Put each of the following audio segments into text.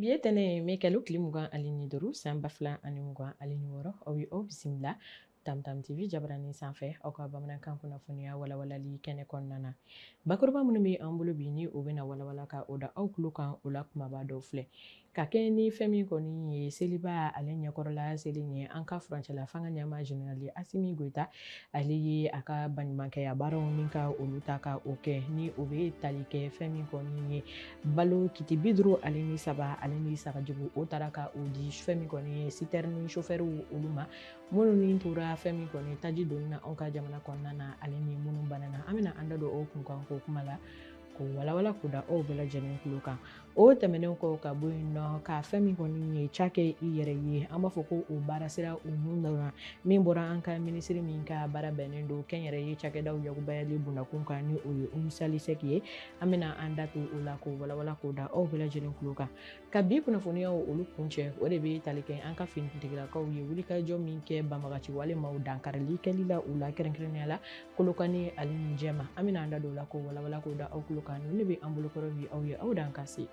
Bi ye tɛnɛ ye, mɛ kalo tile 25 san 2026. Aw ye aw bisimila Tamtam TV jabarani sanfɛ, aw ka bamanankan kunnafoniya walawalali kɛnɛ kɔnɔna na. Bakuruba minnu bɛ an bolo bi, ni o bɛna walawala ka o da aw tulo kan, o la kumaba dɔw filɛ. Ka kɛ ni fɛn min kɔni ye seliba ale ɲɛkɔrɔla seli ye, an ka furancɛla fanga ɲɛmaa général Asimi Goyita, ale ye a ka baɲumankɛya baaraw ni ka olu ta ka o kɛ, ni o bɛ tali kɛ fɛn min kɔni ye balo kiti 53 ale ni sagajugu, o taara ka o di fɛn min kɔni ye citerne chauffeurw olu ma, minnu ni tora fɛn min kɔni taji donni na anw ka jamana kɔnɔna na, ale ni minnu banana. An bɛna an da don o kunkan ko kuma la k'o walawala k'o da aw bɛɛ lajɛlen tulo kan. O tɛmɛnen kɔ ka bɔ yen nɔ, ka fɛn min kɔni ye ca kɛ i yɛrɛ ye, an b'a fɔ ko o baara sera o nun na, min bɔra an ka minisiri min ka baara bɛnnen don kɛnyɛrɛye cakɛdaw yakubayali bundakun kan, ni o ye Umu Sali Sɛki ye. An bɛna an da to o la k'o walawala k'o da aw bɛɛ lajɛlen tulo kan. Ka bi kunnafoniyaw olu kuncɛ, o de bɛ tali kɛ an ka finitigilakaw ye wulikajɔ min kɛ banbagaci wale maaw dankarili kɛli la u la, kɛrɛnkɛrɛnnenya la Kolokani ale ni Jɛma. An bɛna an da don o la k'o walawala k'o da aw tulo kan. Ninnu de bɛ an bolokɔrɔ bi. Aw ye aw dan ka se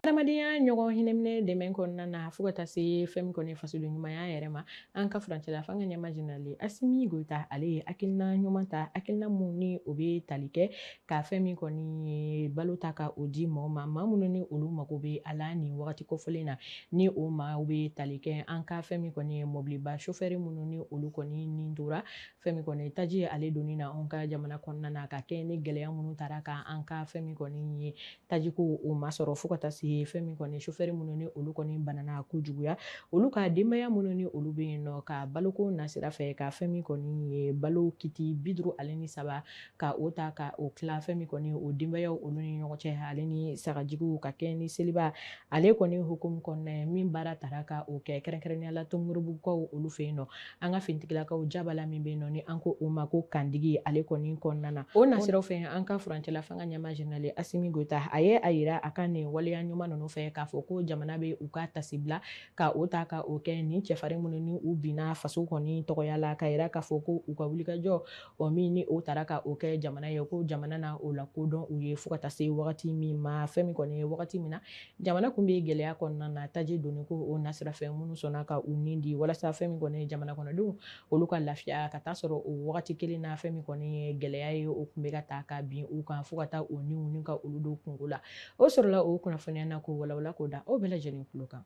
adamadenya ɲɔgɔn hinɛminɛ dɛmɛ kɔnɔna na, fo ka taa se fɛn min kɔni fasoden ɲumanya yɛrɛ ma. An ka furancɛla fanga ɲɛmaa général Asimi Goyita, ale ye hakilina ɲuman ta, hakilina mun ni o bɛ tali kɛ ka fɛn min kɔni ye balo ta ka o di maaw ma, maa minnu ni olu mago bɛ a la nin wagati kofɔlen na, ni o maaw bɛ tali kɛ an ka fɛn min kɔni ye mɔbiliba chauffeur minnu ni olu kɔni ni tora fɛn min kɔni taji ale donni na anw ka jamana kɔnɔna na, ka kɛ ni gɛlɛya minnu taara ka an ka fɛn min kɔni ye tajiko o masɔrɔ, fo ka taa se fɛn min kɔni chauffeur minnu ni olu kɔni banana kojuguya, olu ka denbaya minnu ni olu bɛ yen nɔ, ka baloko nasira fɛ ka fɛn min kɔni ye balo kiti 53 ka o ta ka o tila fɛn min kɔni o denbayaw olu ni ɲɔgɔn cɛ, ale ni sagajigiw, ka kɛ ni seliba ale kɔni hukumu kɔnɔna ye, min baara tara ka o kɛ kɛrɛnkɛrɛnnenya la Tomoribugukaw olu fɛ yen nɔ, an ka finitigilakaw jabala min bɛ yen nɔ, ni an ko o ma ko kandigi, ale kɔni kɔnɔna na. O nasiraw fɛ, an ka furancɛla fanga ɲɛmaa général Asimi Goyita, a ye a yira a ka nin waleya ɲuman ninnu fɛ k'a fɔ ko jamana bɛ u ka tasibila ka o ta ka o kɛ nin cɛfarin minnu ni u binna faso kɔni tɔgɔya la, ka yira k'a fɔ ko u ka wulikajɔ o min ni o taara ka o kɛ jamana ye, ko jamana na o la kodɔn u ye, fo ka taa se wagati min ma, fɛn min kɔni ye wagati min na jamana kun bɛ gɛlɛya kɔnɔna na taji donni ko o nasira fɛ, minnu sɔnna ka u ni di walasa fɛn min kɔni ye jamana kɔnɔdenw olu ka lafiya, ka taa sɔrɔ o wagati kelen na fɛn min kɔni ye gɛlɛya ye, o kun bɛ ka taa ka bin u kan, fo ka taa o niw ni ka olu don kungo la. O sɔrɔla o kunnafoniya na k'o walawala k'o da aw bɛɛ lajɛlen tulo kan.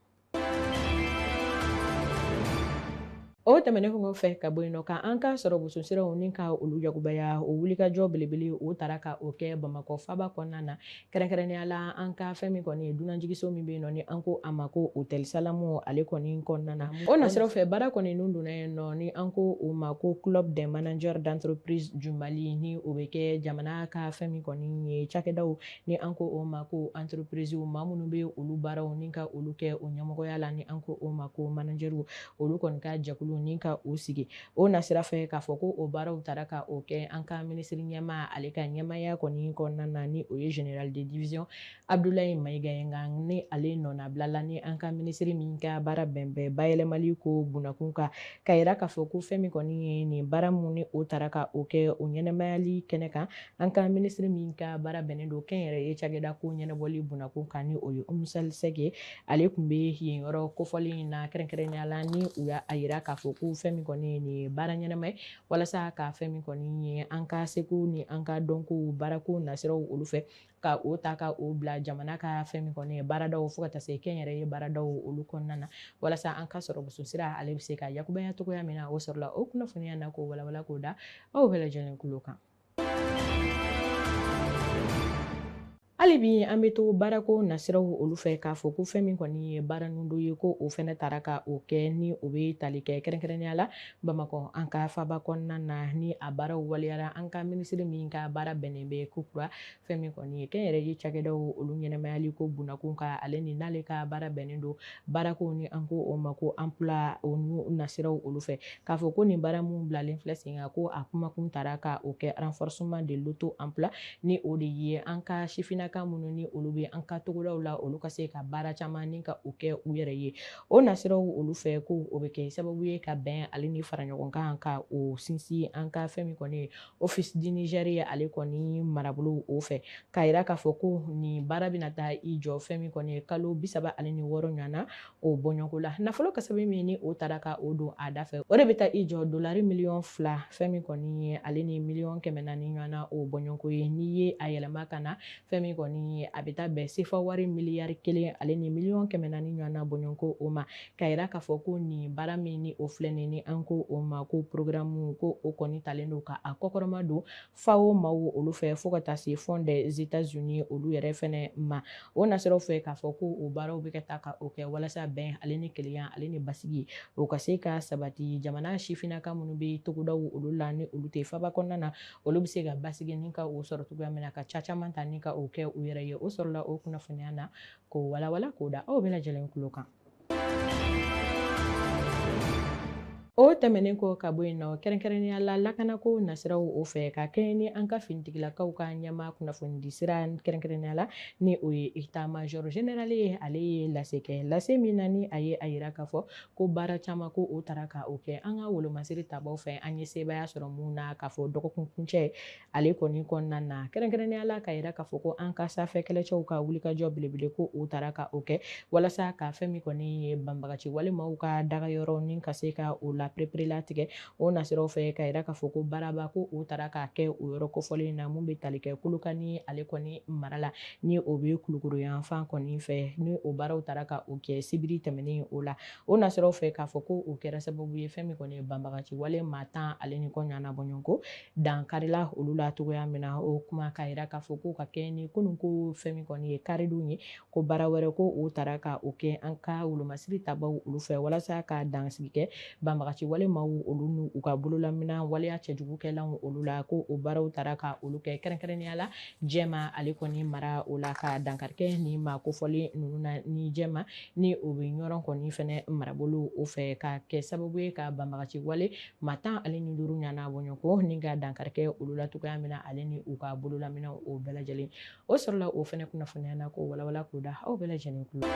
O tɛmɛnen kɔfɛ ka bɔ yen nɔ, ka an ka sɔrɔ bosonsiraw ni ka olu yakubaya, o wulikajɔ belebele o taara ka o kɛ Bamakɔ faba kɔnɔna na, kɛrɛnkɛrɛnnenya la an ka fɛn min kɔni ye dunanjigiso min bɛ yen nɔ, ni an ko a ma ko Hôtel Salamu, ale kɔni kɔnɔna na. O nasiraw fɛ, baara kɔni nun donna yen nɔ, ni an ko o ma ko Club des managers d'entreprise du Mali, ni o bɛ kɛ jamana ka fɛn min kɔni ye cakɛdaw, ni an ko o ma ko entreprise, maa minnu bɛ olu baaraw ni ka olu kɛ o ɲɛmɔgɔya la, ni an ko o ma ko managerw, olu kɔni ka jɛkulu ni ka o sigi. O nasira fɛ, k'a fɔ ko o baaraw taara ka o kɛ an ka minisiri ɲɛmaa ale ka ɲɛmaaya kɔni kɔnɔna na, ni o ye général de division Abdoulaye Mayiga ye. Nka ni ale nɔnabila la ni an ka minisiri min ka baara bɛn bɛ bayɛlɛmali ko bunakun kan, ka yira k'a fɔ ko fɛn min kɔni ye nin baara mun ni o taara ka o kɛ o ɲɛnɛmayali kɛnɛ kan, an ka minisiri min ka baara bɛnnen don kɛnyɛrɛye cakɛda ko ɲɛnabɔli bunakun kan, ni o ye Umu Sali Sɛki ye, ale tun bɛ yen yɔrɔ kofɔlen in na, kɛrɛnkɛrɛnnenya la ni u y'a yira k'a fɔ ko fɛn min kɔni ye nin ye baara ɲɛnama ye walasa ka fɛn min kɔni ye an ka seko ni an ka dɔnko baarako nasiraw olu fɛ, ka o ta ka o bila jamana ka fɛn min kɔni ye baaradaw, fo ka taa se kɛnyɛrɛye baaradaw olu kɔnɔna na, walasa an ka sɔrɔ bosonsira ale bɛ se ka yakubaya cogoya min na. O sɔrɔla o kunnafoniya na k'o walawala k'o da aw bɛɛ lajɛlen tulo kan. Hali bi an bɛ to baarako nasiraw olu fɛ, k'a fɔ ko fɛn min kɔni ye baara nundo ye, ko o fɛnɛ taara ka o kɛ, ni o bɛ tali kɛ kɛrɛnkɛrɛnnenya la Bamakɔ an ka faba kɔnɔna na, ni a baaraw waleyara an ka minisiri min ka baara bɛnnen bɛ ko kura fɛn min kɔni ye kɛnyɛrɛye cakɛdaw olu ɲɛnɛmayali ko bunakun kan, ale ni n'ale ka baara bɛnnen don baarako ni an ko o ma ko emploi o nasiraw olu fɛ, k'a fɔ ko nin baara mun bilalen filɛ sen kan, ko a kumakun taara ka o kɛ renforcement de l'auto emploi, ni o de ye an ka sifinnakaw sifinnaka minnu ni olu bɛ an ka togodaw la, olu ka se ka baara caman ni ka o kɛ u yɛrɛ ye. O nasiraw olu fɛ, ko o bɛ kɛ sababu ye ka bɛn ale ni fara ɲɔgɔn kan ka o sinsin an ka fɛn min kɔni ye Office du Niger ye, ale kɔni marabolo o fɛ, k'a yira k'a fɔ ko nin baara bɛna taa i jɔ fɛn min kɔni ye kalo 36 ɲɔgɔn na o bɔɲɔgɔnko la. Nafolo kasabi min ni o taara ka o don a da fɛ, o de bɛ taa i jɔ dolari 2 miliyɔn fɛn min kɔni ye ale ni 400 miliyɔn ɲɔgɔn na o bɔɲɔgɔnko ye. N'i ye a yɛlɛma ka na fɛn min kɔni ye, a bɛ taa bɛn sefa wari 1 miliyari 1 ni 400 miliyɔn ɲɔgɔn na bɔɲɔgɔnko o ma. K'a yira k'a fɔ ko nin baara min ni o filɛ nin ni an ko o ma ko programme, ko o kɔni talen don ka a kɔkɔrɔma don FAO maaw olu fɛ, fo ka taa se Fonds des États-Unis olu yɛrɛ fɛnɛ ma. O nasiraw fɛ, k'a fɔ ko o baaraw bɛ ka taa ka o kɛ walasa bɛn ale ni kelenya ale ni basigi o ka se ka sabati jamana sifinnaka minnu bɛ togodaw olu la, ni olu tɛ faba kɔnɔna na, olu bɛ se ka basigi ni ka o sɔrɔ cogoya min na, ka ca caman ta ni ka o kɛ u yɛrɛ ye. O sɔrɔla o kunnafoniya na k'o walawala k'o da aw bɛɛ lajɛlen tulo kan. O tɛmɛnen kɔ ka bɔ yen nɔ, kɛrɛnkɛrɛnnenya la lakanako nasiraw o fɛ, ka kɛɲɛ ni an ka finitigilakaw ka ɲɛma kunnafonidi sira, kɛrɛnkɛrɛnnenya la ni o ye état major général ye, ale ye lase kɛ, lase min na ni a ye a yira k'a fɔ ko baara caman ko o taara ka o kɛ an ka wolomasiri tabaw fɛ, an ye sebaaya sɔrɔ mun na k'a fɔ dɔgɔkun kuncɛ ale kɔni kɔnɔna na, kɛrɛnkɛrɛnnenya la ka yira k'a fɔ ko an ka sanfɛ kɛlɛcɛw ka wulikajɔ belebele ko o taara ka o kɛ walasa ka fɛn min kɔni ye banbagaci walimaw ka dagayɔrɔ ni ka se ka o la pereperelatigɛ. O nasiraw fɛ, ka yira k'a fɔ ko baaraba ko o taara k'a kɛ o yɔrɔ kofɔlen na mun bɛ tali kɛ Kolokani ale kɔni mara la, ni o bɛ Kulukoro yanfan kɔni fɛ, ni o baaraw taara ka o kɛ sibiri tɛmɛnen o la. O nasiraw fɛ, k'a fɔ ko o kɛra sababu ye fɛn min kɔni ye banbagaci wale maa 10 ani kɔ ɲɔgɔnna bɔɲɔgɔnko dankarila olu la cogoya min na. O kuma k'a yira k'a fɔ ko ka kɛ ni kunun ko fɛn min kɔni ye karidon ye, ko baara wɛrɛ ko o taara ka o kɛ an ka wolomasiri tabaw olu fɛ walasa ka dansigi kɛ banbagaci wale maaw olu n'u u ka bololaminɛ waleya cɛjugukɛlaw olu la, ko o baaraw taara ka olu kɛ kɛrɛnkɛrɛnnenya la Jɛma ale kɔni mara o la, ka dankarikɛ ni maa kofɔlen ninnu na ni Jɛma ni o bɛ Ɲɔrɔn kɔni fɛnɛ marabolo o fɛ, ka kɛ sababu ye ka banbagaci wale maa 15 ɲɔgɔnna bɔɲɔgɔnko ni ka dankarikɛ olu la cogoya min na, ale ni u ka bololaminɛw o bɛɛ lajɛlen. O sɔrɔla o fɛnɛ kunnafoniya na k'o walawala k'o da aw bɛɛ lajɛlen tulo.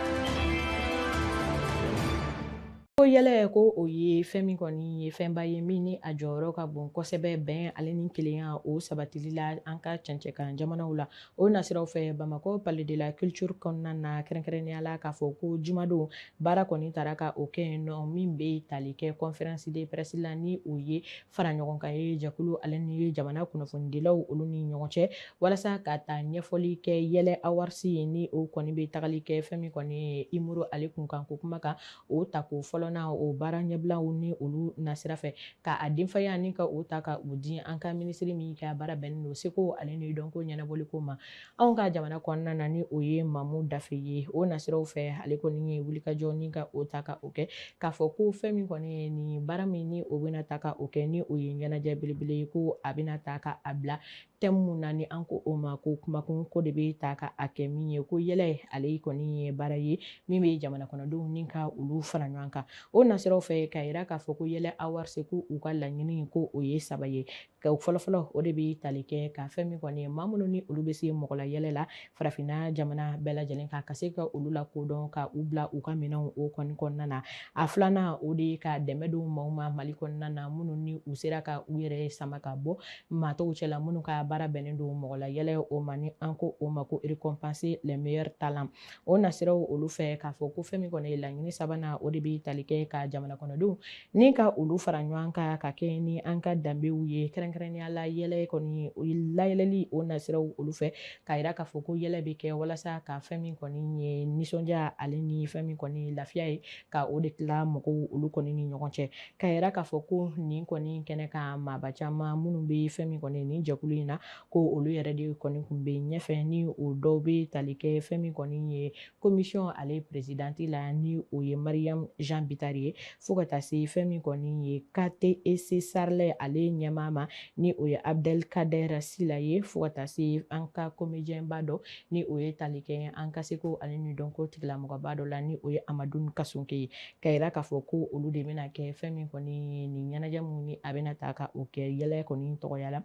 Ko yɛlɛ ko o ye fɛn min kɔni ye fɛnba ye min ni a jɔyɔrɔ ka bon kosɛbɛ bɛn ale ni kelenya o sabatili la an ka cɛncɛkan jamanaw la. O nasiraw fɛ, Bamakɔ Palais de la Culture kɔnɔna na, kɛrɛnkɛrɛnnenya la k'a fɔ ko jumadon baara kɔni taara ka o kɛ yen nɔ min bɛ tali kɛ conférence de presse la, ni o ye fara ɲɔgɔn kan ye jɛkulu ale ni jamana kunnafonidilaw olu ni ɲɔgɔn cɛ, walasa ka taa ɲɛfɔli kɛ Yɛlɛ Awards ye, ni o kɔni bɛ tagali kɛ fɛn min kɔni ye humour ale kunkan ko kuma kan, o tako fɔlɔ na o baara ɲɛbilaw ni olu nasira fɛ, ka a denfaya ni ka o ta ka o di an ka minisiri min ka baara bɛnnen don seko ale ni dɔnko ɲɛnabɔli ko ma anw ka jamana kɔnɔna na, ni o ye Mamu Dafe ye. O nasiraw fɛ, ale kɔni ye wulikajɔ ni ka o ta ka o kɛ k'a fɔ ko fɛn min kɔni ye nin baara min ni o bɛna ta ka o kɛ, ni o ye ɲɛnajɛ belebele ye, ko a bɛna ta ka a bila thème mun na ni an ko o ma ko kumakun ko de bɛ ta ka a kɛ min ye ko yɛlɛ ale kɔni ye baara ye min bɛ jamana kɔnɔdenw ni ka olu fara ɲɔgɔn kan. O nasiraw fɛ, k'a yira k'a fɔ ko Yɛlɛ Awards ko u ka laɲini ko o ye saba ye. Fɔlɔfɔlɔ, o de bɛ tali kɛ ka fɛn min kɔni ye maa minnu ni olu bɛ se mɔgɔ la yɛlɛ la farafinna jamana bɛɛ lajɛlen kan, ka se ka olu la kodɔn ka u bila u ka minɛnw o kɔni kɔnɔna na. A filanan, o de ye ka dɛmɛ don maaw ma Mali kɔnɔna na minnu ni u sera ka u yɛrɛ sama ka bɔ maa tɔw cɛla, minnu ka baara bɛnnen don mɔgɔ la yɛlɛ o ma, ni an ko o ma ko récompenser les meilleurs talents. O nasiraw olu fɛ, k'a fɔ ko fɛn min kɔni ye laɲini sabanan, o de bɛ tali kɛ ka jamana kɔnɔdenw ni ka olu fara ɲɔgɔn kan ka kɛ ni an ka danbew ye, kɛrɛnkɛrɛnnenya la yɛlɛ kɔni layɛlɛli. O nasiraw olu fɛ, k'a yira k'a fɔ ko yɛlɛ bɛ kɛ walasa ka fɛn min kɔni ye nisɔndiya ale ni fɛn min kɔni ye lafiya ye, ka o de tila mɔgɔw olu kɔni ni ɲɔgɔn cɛ. K'a yira k'a fɔ ko nin kɔni kɛnɛ kan, maaba caman minnu bɛ fɛn min kɔni nin jɛkulu in na, ko olu yɛrɛ de kɔni tun bɛ ɲɛfɛ, ni o dɔw bɛ tali kɛ fɛn min kɔni ye commission ale présidente la, ni o ye Mariam Jean Bitari ye, fo ka taa se fɛn min kɔni ye KTEC Sarlɛ ale ɲɛmaa ma, ni o ye Abdel Kader Sila ye, fo ka taa se an ka comédien ba dɔ ni o ye tali kɛ an ka seko ale ni dɔnko tigilamɔgɔba dɔ la, ni o ye Amadu Kasonke ye, ka yira k'a fɔ ko olu de bɛna kɛ fɛn min kɔni ye nin ɲɛnajɛ mun ni a bɛna ta ka o kɛ yɛlɛ kɔni tɔgɔya la.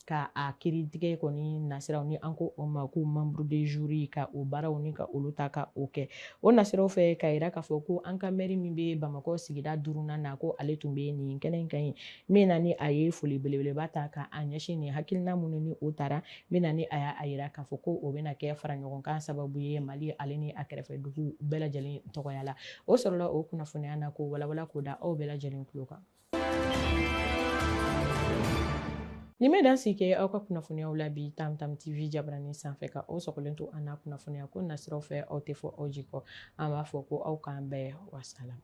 Ka a kiiritigɛ kɔni nasiraw ni an ko o ma ko membre de jury, ka o baaraw ni ka olu ta ka o kɛ o nasiraw fɛ, ka yira k'a fɔ ko an ka mɛri min bɛ Bamakɔ sigida duurunan na, ko ale tun bɛ nin kɛnɛ in kan yen, min na ni a ye foli belebeleba ta ka a ɲɛsin nin hakilina minnu ni o taara, min na ni a y'a yira k'a fɔ ko o bɛna kɛ fara ɲɔgɔn kan sababu ye Mali ale ni a kɛrɛfɛ dugu bɛɛ lajɛlen tɔgɔya la. O sɔrɔla o kunnafoniya na k'o walawala k'o da aw bɛɛ lajɛlen tulo kan. Nin bɛ dan sigi kɛ aw ka kunnafoniyaw la bi Tam Tam TV jabarani sanfɛ. Ka aw sɔgɔlen to an na kunnafoniya ko nasiraw fɛ, aw tɛ fɔ aw ji kɔ. An b'a fɔ ko aw k'an bɛn, wasalam.